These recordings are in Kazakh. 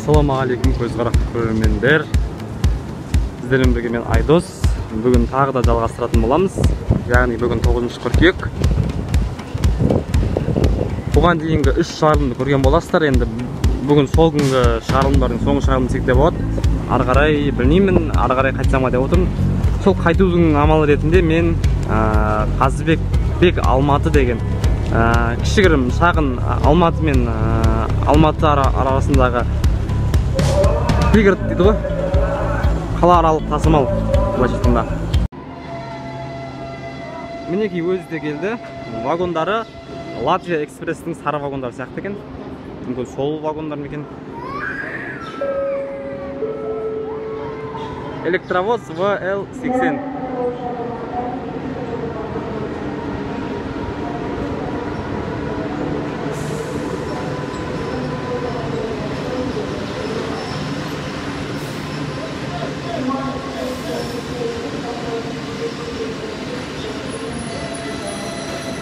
Ассалаумағалейкум көзқарақты көрермендер. Сіздермен бірге мен Айдос. Бүгін тағы да жалғастыратын боламыз. Яғни бүгін 9 қыркүйек. Бұған дейінгі 3 шығарылымды көрген боласыздар. Енді бүгін сол күнгі шығарылымдардың соңғы шығарылымы десек те болады. Ары қарай білмеймін, ары қарай қайтсам ба деп отырмын. Сол қайтудың амалы ретінде мен Қазыбек Бек Алматы деген кішігірім шағын Алматы мен Алматы арасындағы пригород дейді ғой, қалааралық тасымал былайша айтқанда. Мінекей өзі де келді. Вагондары Латвия экспресстің сары вагондары сияқты екен. Мүмкін сол вагондар ма екен? Электровоз ВЛ-80.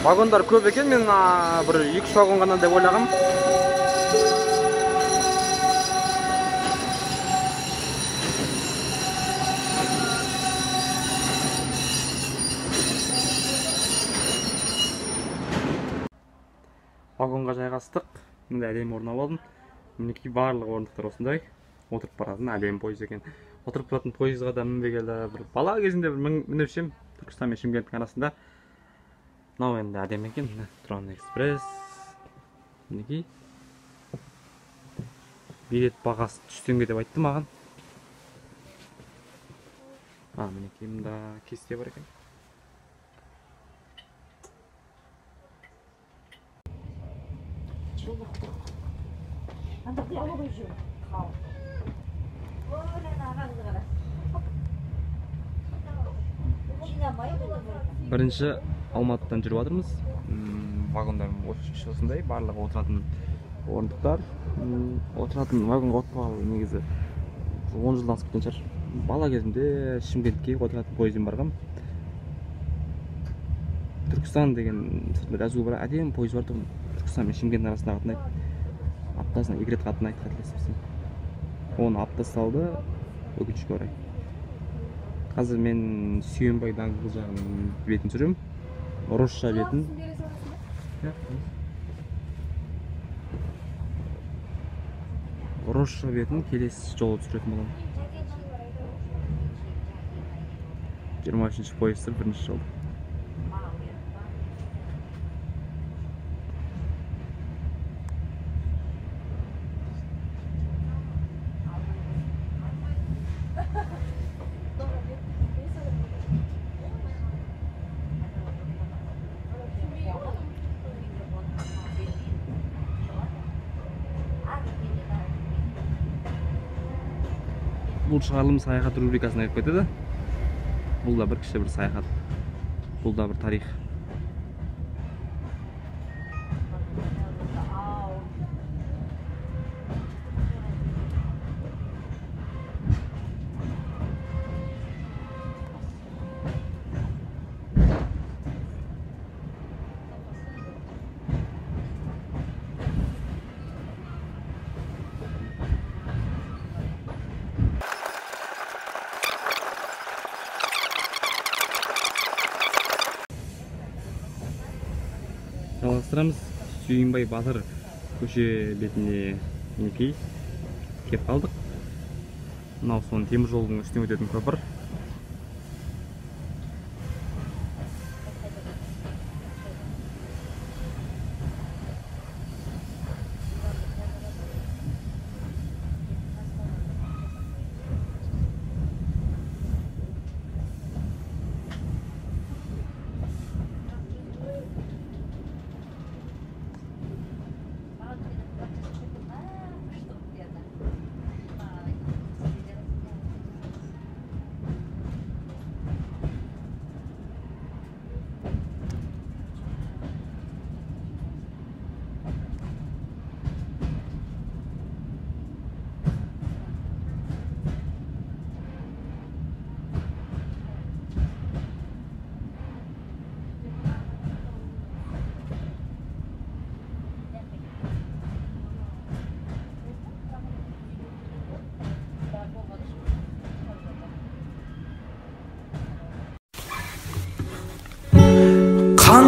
Вагондар көп екен, мен бір 2-3 вагон ғана деп ойлағам. Вагонға жайғастық. Мындай әдемі орын алып алдым. Мінекей барлық орындықтар осындай. Отырып баратын әдемі пойыз екен. Отырып баратын пойызға да мінбегелі бір бала кезінде бір мініп шем Түркістан мен Шымкенттің арасында. Мынау енді әдемі екен. Міне Тұран экспресс. Мінекей. Билет бағасы 100 теңге деп айтты маған. Мінекей мында кесте бар екен. Бірінші Алматыдан жүріп жатырмыз. Вагондар осындай, барлығы отыратын орындықтар. Отыратын вагонға отырғалы негізі 10 жылдан асып кеткен шығар. Бала кезімде Шымкентке отыратын пойызбен барғам. Түркістан деген жазу бар, әдемі пойыз бар тұғын. Түркістан мен Шымкент арасында қатынайды. Аптасына 2 рет қатынайды, қателеспесем. Оны алып тасталды, өкінішке орай. Қазір мен Сүйінбай даңғылы жағының бетін жүремін. Орысша бетін. Орысша бетін келесі жолы түсіретін боламын. 23-ші пойызды бірінші жолы. Бұл шығарылым саяхат рубрикасына кіріп кетеді. Бұл да бір кіші бір саяхат. Бұл да бір тарих. Жалғастырамыз. Сүйінбай батыр көше бетіне мінекей кеп қалдық. Мынау соның темір жолдың үстінен өтетін көпір.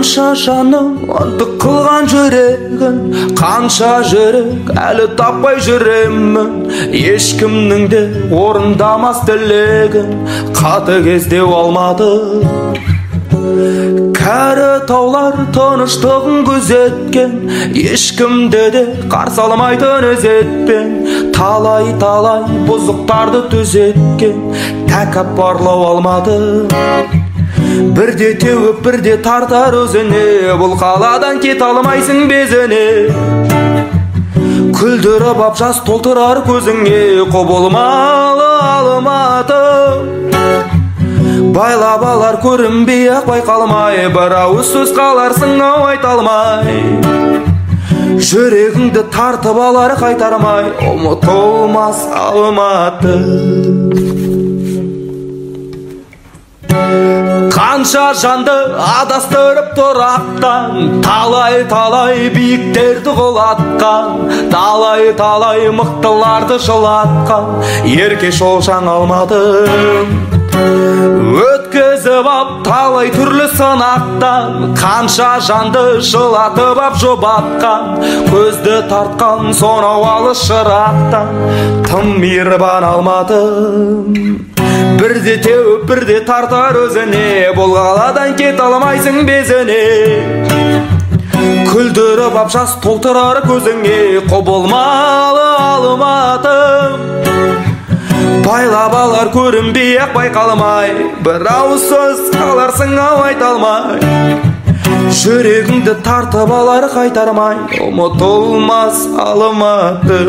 Қанша жаным ынтық қылған жүрегін, қанша жүрек әлі таппай жүремін. Ешкімнің де орындамас тілегін, қатыгездеу Алматы. Кәрі таулар тыныштығын күзеткен, ешкімді де қарсы алмайтын ізетпен. Талай-талай бұзықтарды түзеткен, тәкаппарлау Алматы. Бірде теуіп, бірде тартар өзіне, бұл қаладан кете алмайсың безіне. Күлдіріп ап жас толтырар көзіңе, құбылмалы Алматы. Байлап алар көрінбей ақ байқалмай, бір ауыз сөз қаларсың ау айта алмай. Жүрегіңді тартып алар қайтармай, ұмытылмас Алматы. Қанша жанды адастырып тұрақтан, талай-талай биіктерді құлатқан, талай-талай мықтыларды жылатқан, ерке шолшаң Алматы. Өткізіп ап талай түрлі сынақтан, қанша жанды жылатып ап жұбатқан, көзді тартқан сонау алыс жырақтан, тым мейірбан Алматы. Бірде теуіп, бірде тартар өзіне, бұл қаладан кете алмайсың безіне. Күлдіріп ап жас толтырар көзіңе, құбылмалы Алматы. Байлап алар көрінбей ақ байқалмай, бір ауыз сөз қаларсың ау айта алмай. Жүрегіңді тартып алар қайтармай, ұмытылмас Алматы.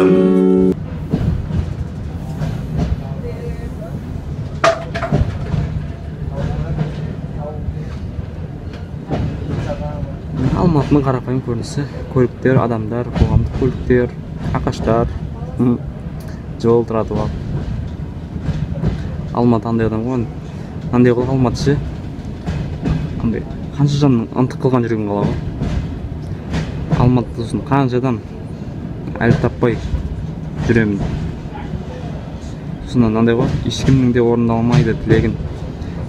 Алматының қарапайым көрінісі: көліктер, адамдар, қоғамдық көліктер, ағаштар, жол тротуар. Алматы андай адам ғой, андай ғой Алматы ше, андай қанша жанның ынтық қылған жүрген қала ғой Алматы. Сосын қанша адам әлі таппай жүремін. Сосын андай ғой, ешкімнің де орындалмайды тілегін.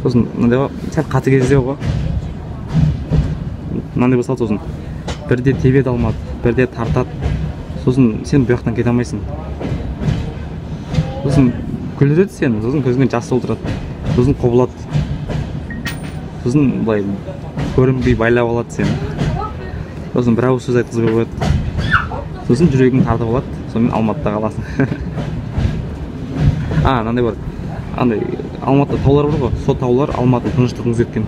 Сосын мынандай ғой, сәл қатыгездеу ғой, мынандай болса, сосын бірде тебеді Алматы, бірде тартады. Сосын сен бұл жақтан кете алмайсың. Сосын күлдіреді сені, сосын көзіңе жас толтырады, сосын құбылады, сосын былай көрінбей байлап алады сені, сосын бір ауыз сөз айтқызбай қояды, сосын жүрегің тартып алады, сонымен Алматыда қаласың. Мынандай бар, андай Алматыда таулар бар ғой, сол таулар Алматының тыныштығын күзеткен.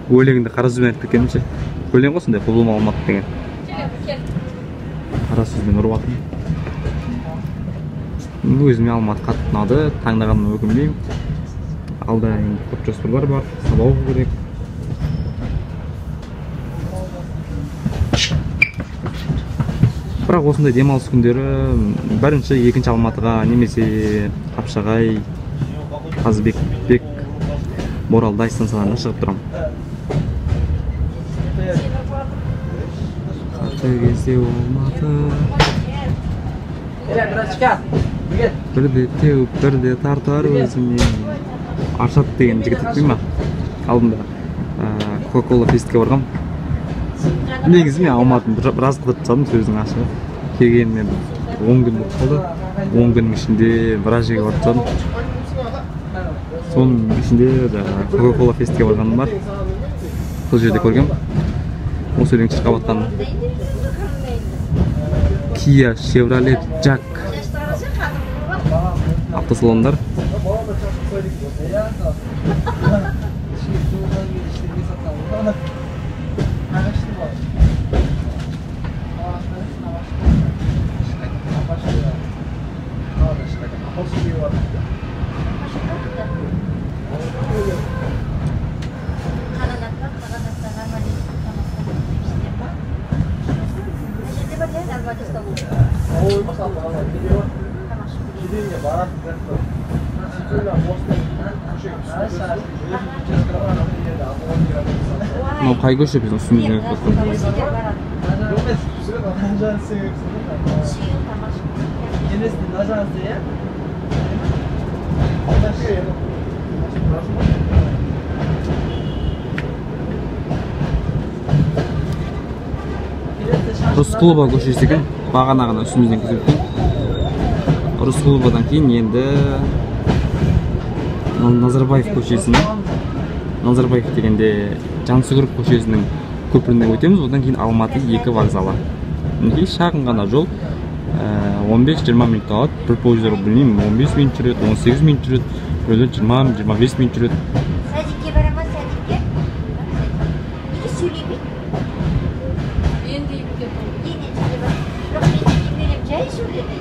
Өлеңді қара сөзбен айтып кеткенім ше, өлең ғой сондай, құбылма Алматы деген. Қара сөзбен ұрып атым. Өзіме Алматы қатты ұнады, таңдағаныма өкінбеймін. Алда енді көп жоспарлар бар, сабақ оқу керек. Бірақ осындай демалыс күндері бірінші, екінші Алматыға немесе Қапшағай, Қазыбек, Боралдай станцияларына шығып тұрамын. Қатыгездеу Алматы. Бірде теуіп, бірде тартар өзіне. Аршат деген жігіт өтпей ма? Алдында Кока-Кола фестке барғам. Негізі мен Алматыны біраз қыдырып тастадым, сөздің ашығы. Келгеніме 10 күн болып қалды. 10 күннің ішінде біраз жерге барып тастадым. Соның ішінде Кока-Кола фестке барғаным бар. Сол жерде көргем. Осы өлең шырқап жатқан Kia, Chevrolet, Jack автосалондар. Мынау қай көше біздің үстімізден өтіп жатқан? Рысқұлова көшесі екен, бағана ғана үстімізден кесіп өткен. Рысқұловадан кейін енді Назарбаев көшесінің, Назарбаев дегенде Жансүгіров көшесінің көпірінен өтеміз, одан кейін Алматы 2 вокзалы. Мінекей шағын ғана жол, 15-20 минут алады. Бір пойыздар білмеймін, 15 минут жүреді, 18 минут жүреді, біреулер 20-25 минут жүреді. Садикке бара ма, садикке? Неге сөйлемейді? Енді емге Енді сөйлеп жатыр. Бірақ менің немерем жай сөйледі.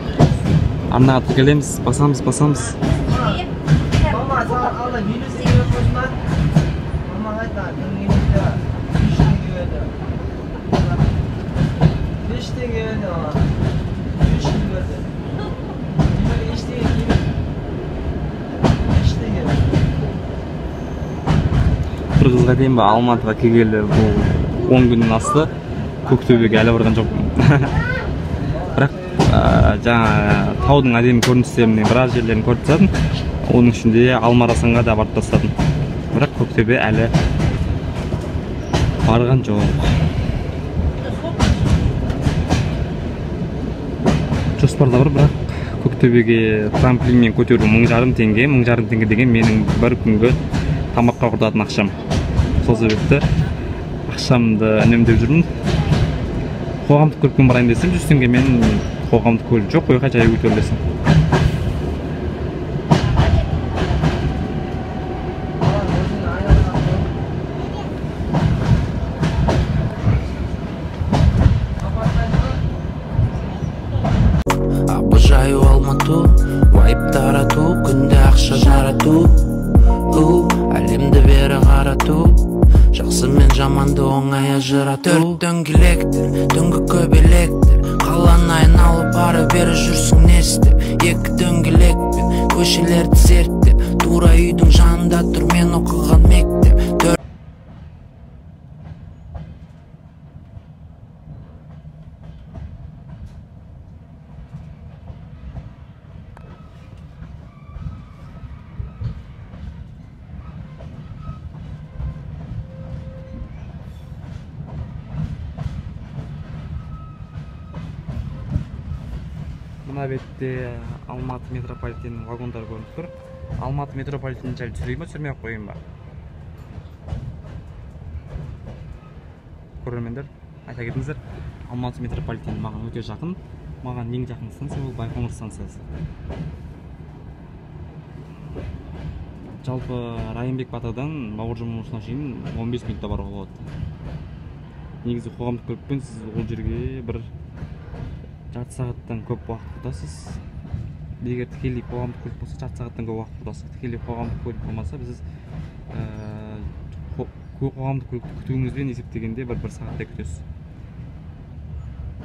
Арнаға тіркелеміз, басамыз, басамыз. Немерем Мама, саған алда 50 теңге беріп қойсын ба? Мама айта, 50 теңге берді. 5 теңге берді маған. 5 теңге берді. Немере ештеңе келмейді. 5 теңге. Бір қызға дейін ба, Алматыға келгелі бұл 10 күннен асты. Көктөбеге әлі барған жоқпын. Бірақ жаңа таудың әдемі көріністерінің біраз жерлерін көріп тастадым. Оның ішінде Алмарасанға да барып тастадым. Бірақ Көктөбе әлі барған жоқ. Жоспарда бар, бірақ Көктөбеге трамплинмен көтеру 1500 теңге. 1500 теңге деген менің бір күнгі тамаққа құртатын ақшам. Сол себепті ақшамды үнемдеп жүрмін. Қоғамдық көлікпен барайын десем, 100 теңгемен қоғамдық көлік жоқ, ойға жай көтерілесің. Обожаю Алмату, вайп тарату, күнде ақша жарату. Әлемді бері қарату, жақсы мен жаманды оңай ажырату. Төрт дөңгелектер, түнгі көбелектер, қаланы айналып ары бері жүрсің не істеп? Екі дөңгелекпен көшелерді зерттеп, тура үйдің жанында тұр мен оқыған мектеп. Төрт Мына бетте Алматы метрополитенінің вагондары көрініп тұр. Алматы метрополитенін жайлы түсірейін ба, түсірмей ақ қояйын ба? Көрермендер, айта кетіңіздер, Алматы метрополитені маған өте жақын. Маған ең жақын станция ол Байқоңыр станциясы. Жалпы Райымбек батырдан Бауыржан Момышұлына шейін 15 минутта баруға болады. Негізі қоғамдық көлікпен сіз ол жерге бір жарты сағаттан көп уақыт құртасыз. Егер тікелей қоғамдық көлік болса, жарты сағаттан көп уақыт құртасыз. Тікелей қоғамдық көлік болмаса, біз қоғамдық көлікті күтуіңізбен есептегенде бір сағаттай күтесіз.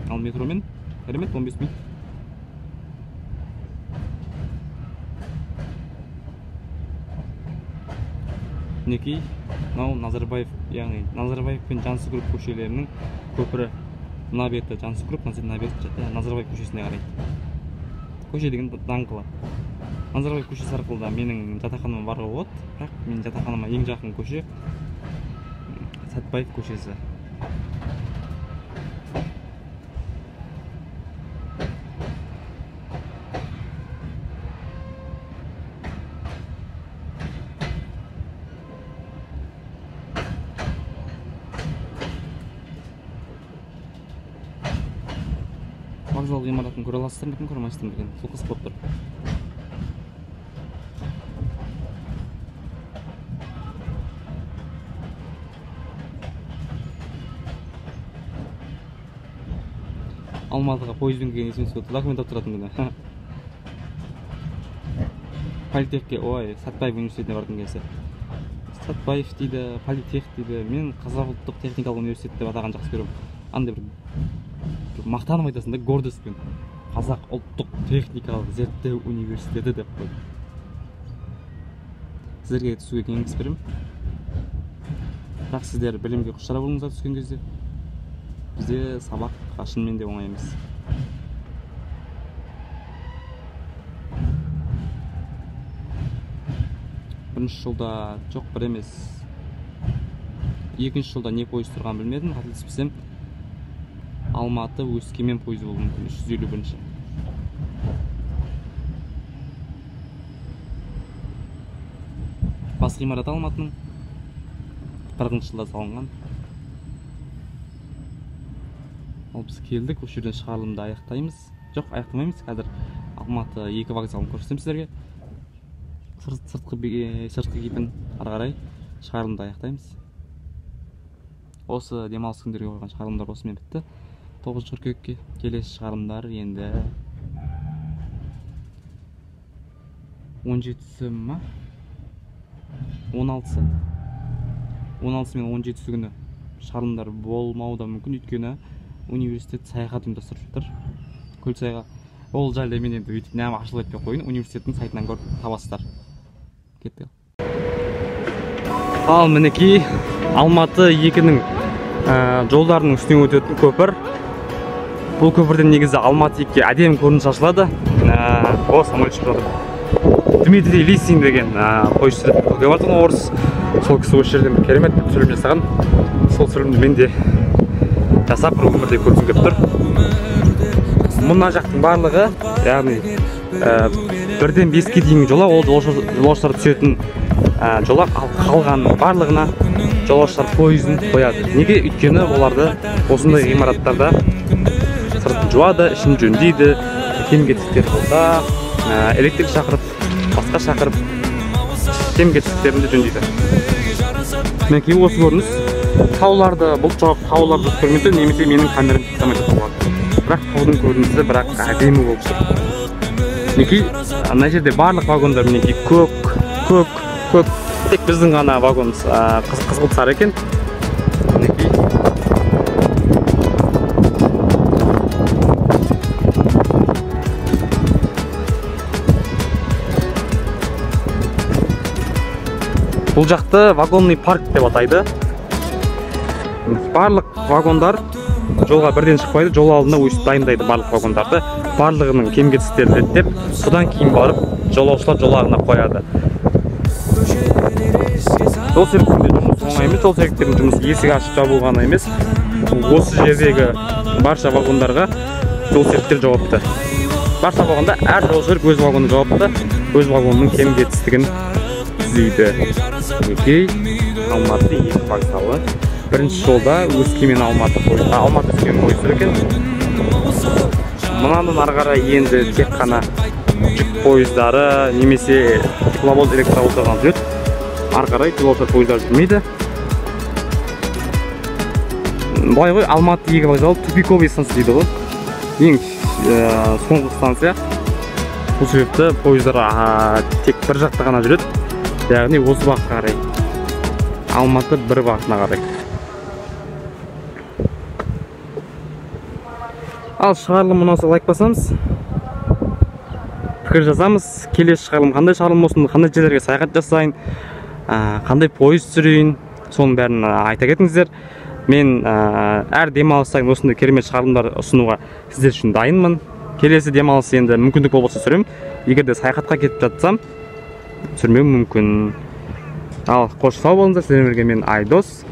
Ал метромен керемет 15 минут. Мінекей, мынау Назарбаев, яғни Назарбаев пен Жансүгіров көшелерінің көпірі. Мына беті Жансүгіров, мына беті Назарбаев көшесіне қарайды. Көше деген даңғылы. Назарбаев көшесі арқылы да менің жатақханама баруға болады, бірақ менің жатақханама ең жақын көше Сәтбаев көшесі. Вокзал ғимаратын көре аласыздар ма екен, көре алмайсыздар ма екен? Сол қызық болып тұр. Алматыға пойызбен келген есіме түсіп отыр. Документ алып тұратын күні. Политехке, ой, Сәтбаев университетіне барғым келсе. Сәтбаев дейді, политех дейді. Мен Қазақ ұлттық техникалық университет деп атаған жақсы көремін. Андай бір мақтанып айтасың да, гордостьпен. Қазақ ұлттық техникалық зерттеу университеті деп қойдым. Сіздерге түсуге кеңес беремін. Бірақ сіздер білімге құштар болыңыздар түскен кезде. Бізде сабақ шынымен де оңай емес. Бірінші жылда жоқ, бір емес. Екінші жолда не пойыз тұрғанын білмедім, қателеспесем Алматы Өскемен пойызы болуы мүмкін, 351-ші. Бас ғимараты Алматының 40 жылда салынған. Ал біз келдік, осы жерден шығарылымды аяқтаймыз. Жоқ, аяқтамаймыз, қазір Алматы 2 вокзалын көрсетемін сіздерге. Сыртқы кейпін ары қарай шығарылымды аяқтаймыз. Осы демалыс күндерге қойған шығарылымдар осымен бітті. 9 қыркүйекке келесі шығарылымдар енді 17-сі ма? 16-сы. 16-сы мен 17-сі күні шығарылымдар болмауы да мүмкін, өйткені университет саяхат ұйымдастырып жатыр Көлсайға. Ол жайлы мен енді өйтіп нәм ашылып айтпай қояйын, университеттің сайтынан көріп табасыздар. Кеттік. Ал мінекей Алматы 2-нің жолдарының үстінен өтетін көпір. Бұл көпірден негізі Алматы 2-ге әдемі көрініс ашылады. О, самолет ұшып жатыр. Дмитрий Лисин деген пойыз түсіретін көке бар тұғын, орыс. Сол кісі осы жерден бір керемет бір түсірілім жасаған. Сол түсірілімді мен де жасап бір өмірде көргім келіп тұр. Мына жақтың барлығы, яғни 1-ден 5-ке дейінгі жолақ, ол жолаушылар түсетін жолақ, ал қалғанның барлығына жолаушылар пойызын қояды. Неге? Өйткені оларды осындай ғимараттарда сыртын жуады, ішін жөндейді, кем кетіктер болса, электрик шақырып, басқа шақырып, кем кетіктерін де жөндейді. Мінекей осы көрініс. Тауларды бұлт жауып, тауларды көрмейді, немесе менің камерам ұстамай жатқан болады. Бірақ таудың көрінісі бірақ әдемі болып тұр. Мінекей мына жерде барлық вагондар мінекей көк, көк, көк. Тек біздің ғана вагонымыз қызғылт сары екен. Мінекей. Бұл жақты вагонный парк деп атайды. Барлық вагондар жолға бірден шықпайды, жол алдында өйстіп дайындайды барлық вагондарды, барлығының кем кетістерін реттеп, содан кейін барып жолаушылар жолағына қояды. Жол серіктердің жұмысы оңай емес, жол серіктердің жұмысы есік ашып жабу ғана емес. Осы жердегі барша вагондарға жол серіктер жауапты. Барша вагонда әр жол серік өз вагонына жауапты, өз вагонының кем кетістігін түзейді. Мінекей Алматы 2 вокзалы. Бірінші жолда Өскемен Алматы пойызы, Алматы Өскемен пойызы екен. Мынадан ары қарай енді тек қана жүк пойыздары немесе тепловоз, электровоздар ғана жүреді. Ары қарай жолаушылар пойыздары жүрмейді. Былай ғой, Алматы 2 вокзалы тупиковый станция дейді ғой. Ең соңғы станция. Бұл себепті пойыздар тек бір жақта ғана жүреді. Яғни осы бағытқа қарай. Алматы бір бағытына қарай. Ал шығарылым ұнаса лайк басамыз, пікір жазамыз. Келесі шығарылым қандай шығарылым болсын, қандай жерлерге саяхат жасайын, қандай пойыз түсірейін, соның бәрін айта кетіңіздер. Мен әр демалыс сайын осындай керемет шығарылымдар ұсынуға сіздер үшін дайынмын. Келесі демалыс енді мүмкіндік болса түсіремін. Егер де саяхатқа кетіп жатсам, түсірмеуім мүмкін. Ал қош, сау болыңыздар. Сіздермен бірге мен Айдос.